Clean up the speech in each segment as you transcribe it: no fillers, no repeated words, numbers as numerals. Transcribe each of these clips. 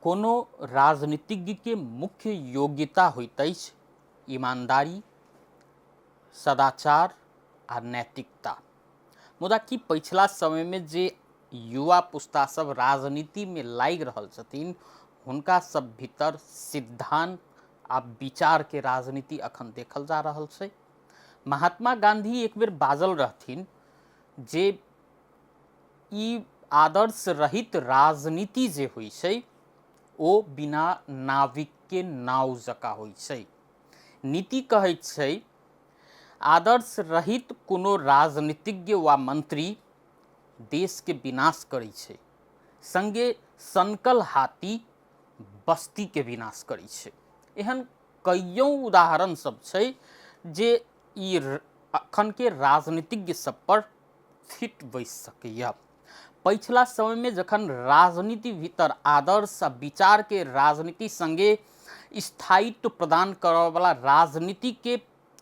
कोनो राजनीतिज्ञके मुख्य योग्यता होइत अछि ईमानदारी, सदाचार आ नैतिकता। मुदा की पछिला समयमे जे युवा पुस्ता सब राजनीतिमे लागि रहल छथिन हुनका सब भीतर सिद्धान्त आ विचारके राजनीति अखन देखल जा रहल छै? महात्मा गांधी एक बेर बाजल रहथिन जे ई आदर्श रहित राजनीति जे होइ छै ओ बिना नाविकके नाव जकाँ होइ छै। नीति कहैत छै आदर्श रहित कोनो राजनीतिज्ञ वा मंत्री देशके विनाश करै छै, संगे सनकल हाथी बस्तीके विनाश करै छै। एहन कइयों उदाहरण सब छै जे ई अखनके राजनीतिज्ञ सब पर फिट बैस सकैए। पछिला समयमे जखन राजनीति भीतर आदर्श आ विचारके राजनीति संगे स्थायित्व प्रदान करऽवला राजनीतिके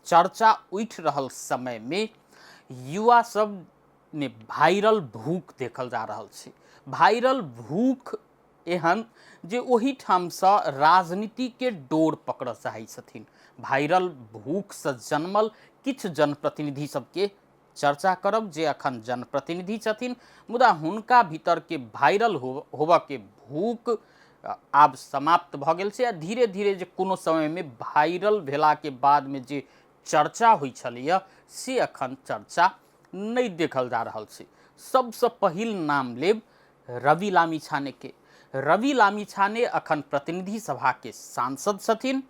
चर्चा उठि रहल समयमे युवा सबमे वायरल भूख देखल जा रहल छै। वायरल भूख एहन जे ओहिठामसँ राजनीतिके डोर पकड़ऽ चाहै छथिन। वायरल भूखसँ जन्मल किछु जनप्रतिनिधि सबके चर्चा करब जे अखन जनप्रतिनिधि छथिन, मुदा हुनका भीतरके वायरल होबऽके भूख आब समाप्त भऽ गेल छै आ धीरे धीरे जे कोनो समयमे वायरल भेलाके बादमे जे चर्चा होइ छलैए से अखन चर्चा नहि देखल जा रहल छै। सबसँ पहिल नाम लेब रवि लामिछानेके। रवि लामिछाने अखन प्रतिनिधि सभाके सांसद छथिन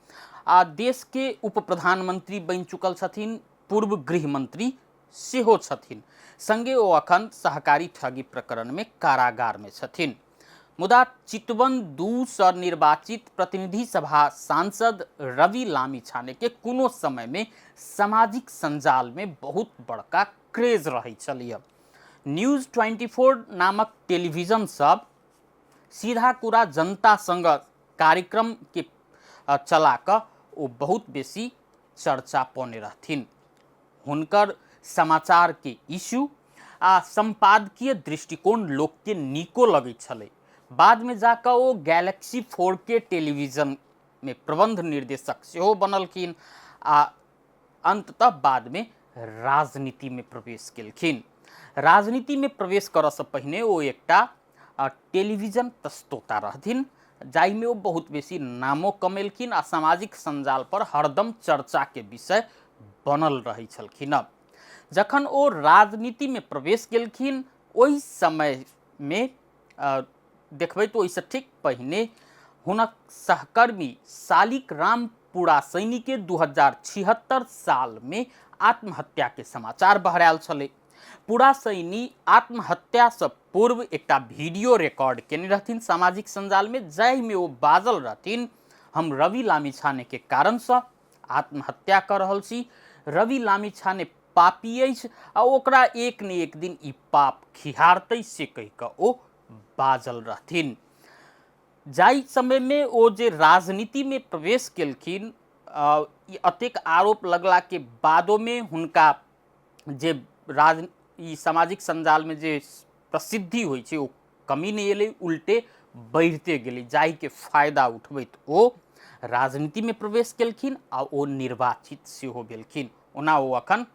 आ देशके उप प्रधानमंत्री बनि चुकल छथिन, पूर्व गृह मंत्री सेहो छथिन। संगे ओ अखन सहकारी ठगी प्रकरणमे कारागारमे छथिन। मुदा चितवन 2 सँ निर्वाचित प्रतिनिधि सभा सांसद रवि लामिछानेके कोनो समयमे सामाजिक सञ्जालमे बहुत बड़का क्रेज रहै छलैए। न्यूज 24 नामक टेलीविजन सब सीधा कुरा जनता संग कार्यक्रम के चला कऽ ओ बहुत बेसी चर्चा पौने रहथिन। हुनकर समाचार के इश्यू आ संपादकीय दृष्टिकोण लोक के नीको लगैत छलै। बाद में जाकऽ ओ गैलेक्सी 4K television में प्रबंध निर्देशक सेहो बनलखिन आ अंततः बाद में राजनीति में प्रवेश केलखिन। राजनीति में प्रवेश करऽसँ पहिने ओ एकटा टेलीविजन प्रस्तोता रहथिन, जाहिमे ओ बहुत बेसी नामो कमेलखिन आ सामाजिक सञ्जाल पर हरदम चर्चाके विषय बनल रहै छलखिन। जखन ओ राजनीतिमे प्रवेश केलखिन ओहि समयमे देखबै तऽ ओहिसँ ठीक पहिने हुनक सहकर्मी शालिक राम पुरासैनीके 2076 सालमे आत्महत्याके समाचार बहरायल छलै। पुरासैनी आत्महत्यासँ पूर्व एकटा वीडियो रिकॉर्ड केने रहथिन सामाजिक सञ्जालमे, जाहिमे ओ बाजल रहथिन हम रवि लामिछानेके कारणसँ आत्महत्या कऽ रहल छी, रवि लामिछाने पापी अछि आ ओकरा एक ने एक दिन ई पाप खिहारतै, से कहि कऽ ओ बाजल रहथिन। जाहि समयमे ओ जे राजनीतिमे प्रवेश केलखिन, ई अतेक आरोप लगलाके बादोमे हुनका जे राज ई सामाजिक सञ्जालमे जे प्रसिद्धि होइ छै ओ कमी नहि एलै, उल्टे बढ़िते गेलै, जाहिके फायदा उठबैत ओ राजनीतिमे प्रवेश केलखिन आ ओ निर्वाचित सेहो भेलखिन। ओना ओ अखन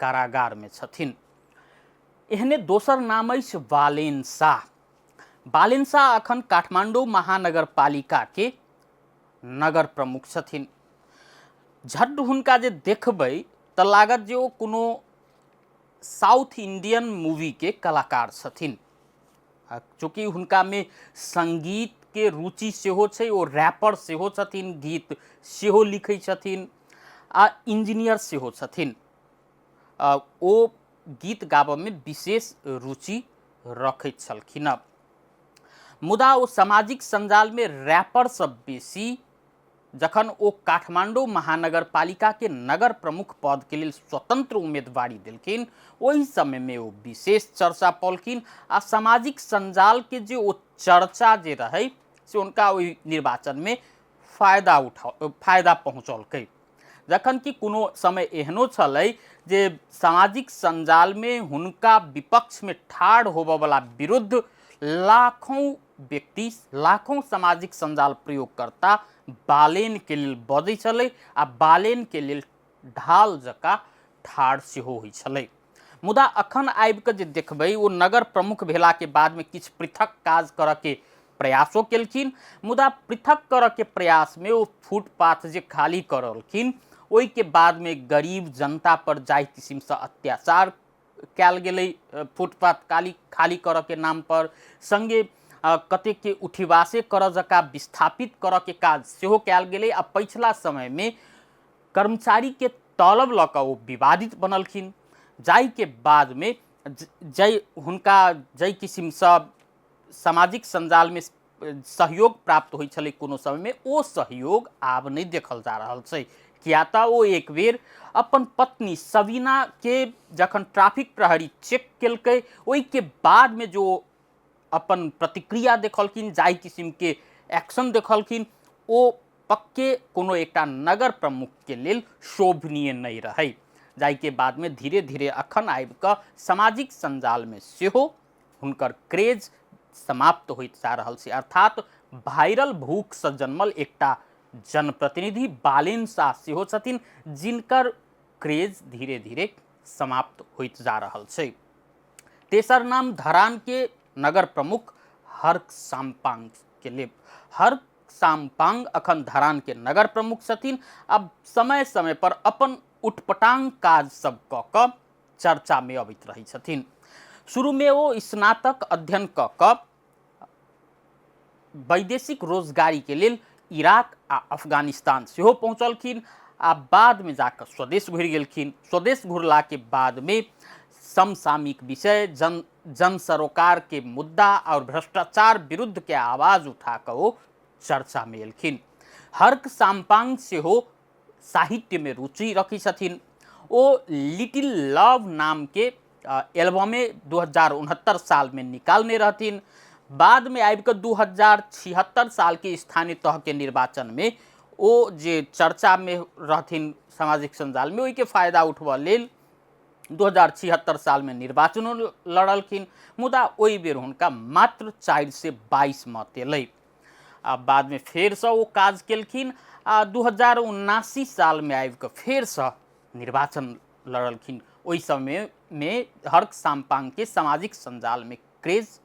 कारागारमे छथिन। एहने दोसर नाम अछि बालेन शाह। बालेन शाह अखन काठमाडौँ महानगरपालिकाके नगर प्रमुख छथिन। झट हुनका जे देखबै तऽ लागत जे ओ कोनो साउथ इंडियन मूवीके कलाकार छथिन। चूँकि हुनकामे सङ्गीतके रुचि सेहो छै, ओ रैपर सेहो छथिन, गीत सेहो लिखै छथिन आ इंजीनियर सेहो छथिन। ओ गीत गाबऽमे विशेष रुचि रखैत छलखिन। मुदा ओ सामाजिक सञ्जालमे रैपरसँ बेसी जखन ओ काठमाडौँ महानगरपालिकाके नगर प्रमुख पदके लेल स्वतंत्र उम्मीदवारी देलखिन ओहि समयमे ओ विशेष चर्चा पौलखिन आ सामाजिक सञ्जालके जे ओ चर्चा जे रहै से हुनका ओहि निर्वाचनमे फायदा पहुँचौलकै। जखन कि कोनो समय एहनो छलै जे सामाजिक सञ्जालमे हुनका विपक्षमे ठाढ़ होबऽवला विरुद्ध लाखों व्यक्ति लाखों सामाजिक सञ्जाल प्रयोगकर्ता बालेनके लेल बजै छलै आ बालेनके लेल ढाल जकाँ ठाढ़ सेहो होइ छलै। मुदा अखन आबि कऽ जे देखबै, ओ नगर प्रमुख भेलाके बादमे किछु पृथक काज करऽके प्रयासो केलखिन, मुदा पृथक करऽके प्रयासमे ओ फुटपाथ जे खाली करलखिन, ओहिके बादमे गरीब जनता पर जाहि किसिमसँ अत्याचार कयल गेलै फुटपाथ खाली करऽके नाम पर, सङ्गे कतेकके उठिवासे करऽ जकाँ विस्थापित करऽके काज सेहो कयल गेलै। आ पछिला समयमे कर्मचारीके तलब लऽ कऽ ओ विवादित बनलखिन, जाहिके बादमे जाहि हुनका जाहि किसिमसँ सामाजिक सञ्जालमे सहयोग प्राप्त होइ छलै कोनो समयमे, ओ सहयोग आब नहि देखल जा रहल छै। किया तऽ ओ एक बेर अपन पत्नी सबीनाके जखन ट्रैफिक प्रहरी चेक केलकै, ओहिके बादमे जो अपन प्रतिक्रिया देखलखिन, जाहि किसिमके एक्शन देखलखिन, ओ पक्के कोनो एकटा नगर प्रमुखके लेल शोभनीय नहि रहै। जाहिके बादमे धीरे धीरे अखन आबि कऽ सामाजिक सञ्जालमे सेहो हुनकर क्रेज समाप्त होइत जा रहल छै। अर्थात वायरल भूखसँ जन्मल एकटा जनप्रतिनिधि बालेन शाह सेहो छथिन, जिनकर क्रेज धीरे धीरे समाप्त होइत जा रहल छै। तेसर नाम धरान के नगर प्रमुख हर्क साम्पांग के लेब। हर्क साम्पांग अखन धरान के नगर प्रमुख छथिन। अब समय समय पर अपन उटपटांग काज सब कऽ कऽ चर्चा में अबैत रहै छथिन। शुरू में ओ स्नातक अध्ययन कऽ कऽ वैदेशिक रोजगारी के लेल इराक आ अफगानिस्तान सेहो पहुँचलखिन आ बादमे जाकऽ स्वदेश घुरि गेलखिन। स्वदेश घुरलाके बादमे समसामयिक विषय, जन जन सरोकार के मुद्दा और भ्रष्टाचार विरुद्ध के आवाज उठा कऽ ओ चर्चामे एलखिन। हर्क साम्पांग सेहो साहित्यमे रुचि रखै छथिन। ओ लिटिल लव नामके एल्बमे 2069 सालमे निकालने रहथिन। बादमे आबि कऽ 2076 सालके स्थानीय तहके निर्वाचनमे ओ जे चर्चामे रहथिन सामाजिक सञ्जालमे, ओहिके फायदा उठबऽ लेल 2076 सालमे निर्वाचनो लड़लखिन, मुदा ओहि बेर हुनका मात्र 422 मत एलै। आ बादमे फेरसँ ओ काज केलखिन आ 2079 सालमे आबि कऽ फेरसँ निर्वाचन लड़लखिन। ओहि समयमे हर्क साम्पाङके सामाजिक सञ्जालमे क्रेज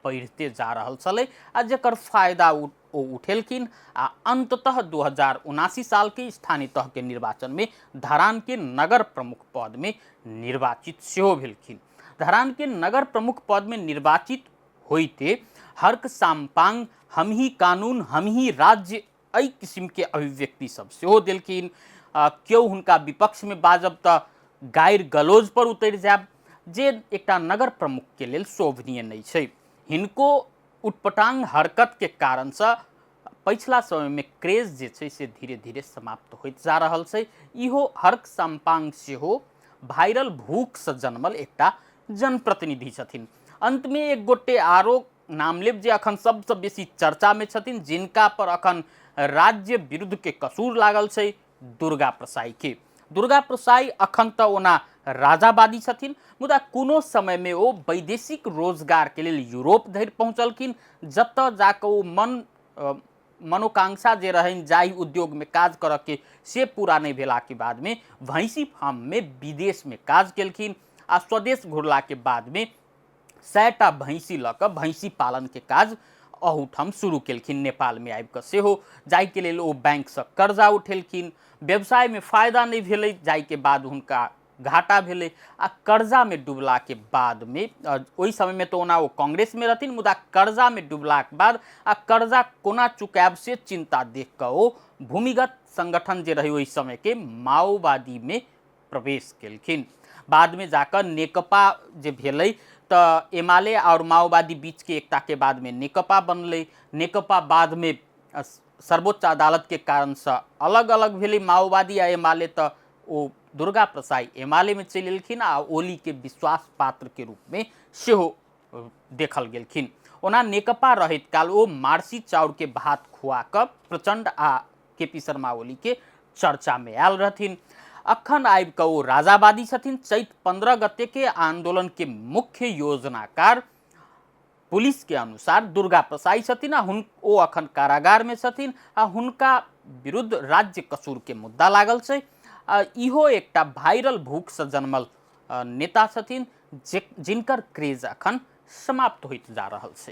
बढ़िते जा रहल छलै आ जकर फायदा ओ उठेलखिन आ अन्ततः 2079 सालके स्थानीय तहके निर्वाचनमे धरानके नगर प्रमुख पदमे निर्वाचित सेहो भेलखिन। धरानके नगर प्रमुख पदमे निर्वाचित होइते हर्क साम्पाङ हम ही कानून हम ही राज्य एहि किसिमके अभिव्यक्ति सब सेहो देलखिन। केओ हुनका विपक्षमे बाजब तऽ गारि गलौज पर उतरि जायब, जे एकटा नगर प्रमुखके लेल शोभनीय नहि छै। हिनको उटपटांग हरकतके कारणसँ पछिला समयमे क्रेज जे छै से धीरे धीरे समाप्त होइत जा रहल छै। इहो हर्क साम्पाङ सेहो वायरल भूखसँ जन्मल एकटा जनप्रतिनिधि छथिन। अन्तमे एक गोटे आरो नाम लेब जे अखन सबसँ बेसी चर्चामे छथिन, जिनका पर अखन राज्य विरुद्धके कसूर लागल छै, दुर्गा प्रसाईके। दुर्गा प्रसाई अखन तऽ ओना राजावादी छथिन, मुदा कोनो समयमे ओ वैदेशिक रोजगारके लेल यूरोप धरि पहुँचलखिन, जतऽ जाकऽ ओ मनोकांक्षा जे रहनि जाहि उद्योगमे काज करऽके से पूरा नहि भेलाके बादमे भैँसी फार्ममे विदेशमे काज केलखिन आ स्वदेश घुरलाके बादमे 100टा भैँसी लऽ कऽ भैँसी पालनके काज अहूठाम शुरू केलखिन नेपालमे आबि कऽ सेहो, जाहिके लेल ओ बैंकसँ कर्जा उठेलखिन। व्यवसायमे फायदा नहि भेलै, जाहिके बाद हुनका घाटा भेलै आ कर्जामे डुबलाके बादमे, ओहि समयमे तऽ ओना ओ कांग्रेसमे रहथिन, मुदा कर्जामे डुबलाके बाद आ कर्जा कोना चुकायब से चिन्ता देख कऽ ओ भूमिगत संगठन जे रहै ओहि समयके माओवादीमे प्रवेश केलखिन। बादमे जाकऽ नेकपा जे भेलै तऽ एमाले आओर माओवादी बीचके एकताके बादमे नेकपा बनलै। नेकपा बादमे सर्वोच्च अदालतके कारणसँ अलग अलग भेलै माओवादी आ एमाले, तऽ ओ दुर्गा प्रसाई एमालेमे चलि एलखिन आ ओलीके विश्वास पात्रके रूपमे सेहो देखल गेलखिन। ओना नेकपा रहैत काल ओ मार्सी चाउरके भात खुआ कऽ प्रचण्ड आ के पी शर्मा ओलीके चर्चामे आयल रहथिन। अखन आबि कऽ ओ राजावादी छथिन। चैत 15 गतेके आंदोलनके मुख्य योजनाकार पुलिस के अनुसार दुर्गा प्रसाई छथिन आ ओ अखन कारागार में छथिन आ हुनका विरुद्ध राज्य कसूर के मुद्दा लागल छै। आ इहो एकटा वायरल भूख से जन्मल नेता छथिन जिनकर क्रेज अखन समाप्त होइत जा रहल छै।